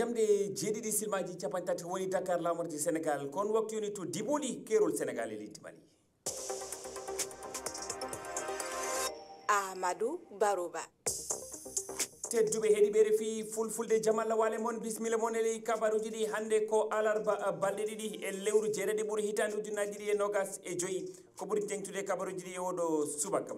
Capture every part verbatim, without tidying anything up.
Nde jeeɗiɗi silmaji capanɗe tati woni Dakar, lamordi Sénégal. Kon waktu yoni to Diboli, keerol Sénégal e leydi Mali. Amadou Barouba. Tedduɓe heɗiɓe R F I Fulfulde, jam Allah waale mon, bismilla mon e ley kabaruji ɗi. Hannde ko alarba, balɗe ɗiɗi e lewru jeeɗiɗi ɓuri hitaande ujunnaji ɗiɗi e nogas e joyi. Ko ɓuri teŋtude kabaruji ɗi e oɗo subaka.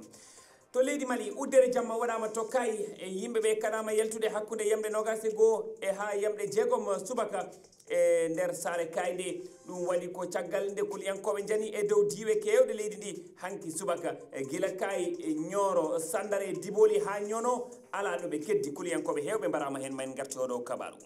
To leydi Mali, uddere jamma waɗaama to Kay, e yimɓe ɓe kaɗaama yaltude hakkunde yamɗe nogas e goo e haa yamɗe jeegom subaka e nder saare Kay nde. Ɗum waɗi ko caggal nde kuliyankooɓe njani e dow diiwe keewɗe leydi ndi hanki subaka, e gila Kay, e Ñooro, Sandare, Diboli haa Ñono, alaa ɗo ɓe keddi. Kuliyankooɓe heewɓe mbaraama heen, ma en ngartu oɗo kabaru.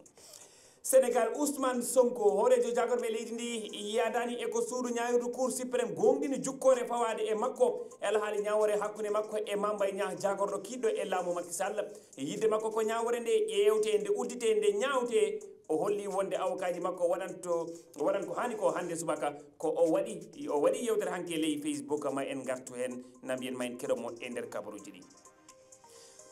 Sénégal, Ousmane Sonko, hooreejo jaagorɓe leydi ndi, yaadaani e ko suudu ñaawirdu Cour suprême gooŋɗini jukkoore fawaade e makko e alhaali ñaawoore hakkunde makko e Mame Mbaye Niang, jaagorɗo kiiɗɗo e laamu Macky Sall. Yiɗde makko ko ñaawoore nde ƴeewte, nde uddite, nde ñaawte. O holli wonde awokaaji makko waɗanto, waɗan ko haani ko hannde subaka. Ko o waɗi, o waɗi yeewtere hanki e ley Facebook, ma en ngartu heen, na mbiyen ma en keɗo mo e nder kabaruuji ɗi.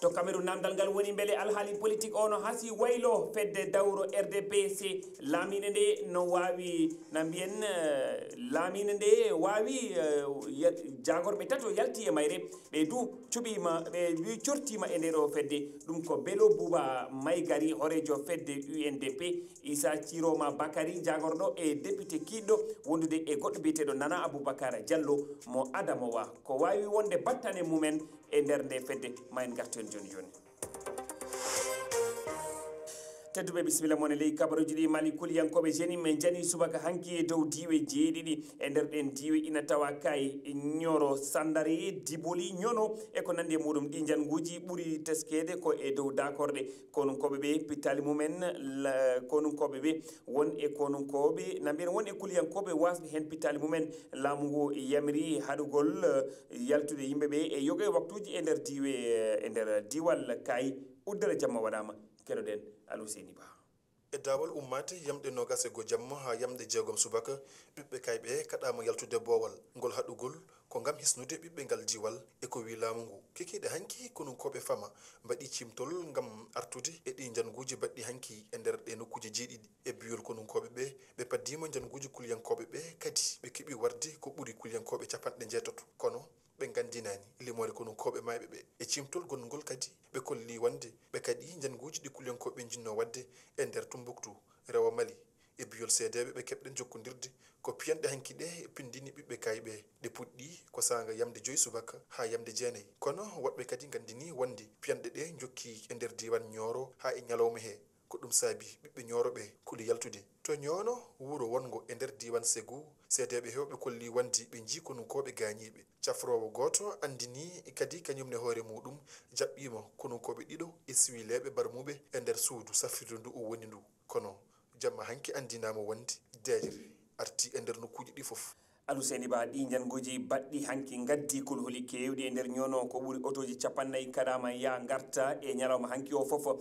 To Cameroun, namdal ngal woni mbele alhaali politique o no hasi waylo fedde dawro R D P C laamiinde nde no waawi, na mbiyen, eh, laamiinde nde waawi, eh, ya-, jaagorɓe tato yalti e mayre, ɓe du cuɓiima, ɓe wi cortiima e nder o fedde. Ɗum ko Bello Bouba Maïgari, hooreejo fedde U N D P, Issa Tchiroma Bakary, jaagorɗo e député kiiɗɗo, wondude e goɗɗo biyeteeɗo Nana Aboubacar Diallo mo Adamawa. Ko waawi wonde battane mumen e nder nde fedde, ma en ngartu heen jooni jooni. Tedduɓe, bisimilla mon e ley kabaruuji ɗi. Mali, kuliyankooɓe jenim en njani subaka hanki e dow diiwe jeeɗiɗi. E nder ɗen diiwe ina tawa Kay, Ñoro, Sandare, Diboli, Ñono e ko nanndi e muɗum. Ɗi njannguuji ɓuri teskeede ko e dow daakorɗe konunkooɓe ɓe, pittaali mumen, la-, konunkooɓe ɓe, won e konunkooɓe, na mbiyen won e kuliyankooɓe waasɓe heen pittaali mumen. Laamu ngu yamiri haɗugol, eh, yaltude yimɓe ɓe e yoga e waktuuji e nder diiwe, eh, e nder diiwal Kay. Uddere jamma waɗaama, keɗoɗen Alhuseyni Ba. E daawal ummaade yamɗe noogas e goo jamma haa yamɗe jeegom subaka, ɓiɓɓe Kay ɓe kaɗaama yaltude boowal. Ngol haɗugol ko ngam hisnude ɓiɓɓe ngal diiwal, e ko wii laamu ngu. Kikiiɗe hanki, konunkooɓe Fama mbaɗi ciimtol ngam artude e ɗii njannguuji baɗɗi hanki e nder ɗee nokkuuje jeeɗiɗi. E biyol konunkooɓe ɓe, ɓe paddiima njannguuji kuliyankooɓe ɓe, kadi ɓe keɓi warde ko ɓuri kuliyankooɓe capanɗe njeetato. Kono ɓe nganndinaani limoore konunkooɓe maayɓe ɓe. E ciimtol gonnungol kadi, ɓe kolli wonde ɓe kaɗii njannguuji ɗi kuliyankooɓe ɓe njinnoo waɗde e nder Tumbuktu, rewo Mali. E biyol seedeeɓe ɓe keɓɗen jokkondirde, ko piyanɗe hanki ɗe pinndini ɓiɓɓe Kay ɓe. Ɗe puɗɗii ko saanga yamde joy subaka haa yamde jeenay. Kono woɗɓe kadi nganndinii wonde piyanɗe ɗe njokkii e nder diiwaan Ñooro haa e ñalawma hee. Ko ɗum saabii ɓiɓɓe Ñooro ɓe kuli yaltude. To Ñono, wuro wonngo e nder diiwaan Segu, seedeeɓe heewɓe kolli wonde ɓe njii konunkooɓe gaañiiɓe. Cafroowo gooto anndinii kadi kañum ne hoore muuɗum jaɓɓiima konunkooɓe ɗiɗo e siwileeɓe barmuɓe e nder suudu safrirdu ndu o woni ndu. Kono jamma hanki anndinaama wonde deeƴre artii e nder nokkuuji ɗi fof. Alhuseyni Ba, ɗii njannguuji baɗɗi hanki ngaddi kulhuli keewɗi e nder Ñono. Ko ɓuri otooji capannay kaɗaama yaa ngarta e ñalawma hanki o fof.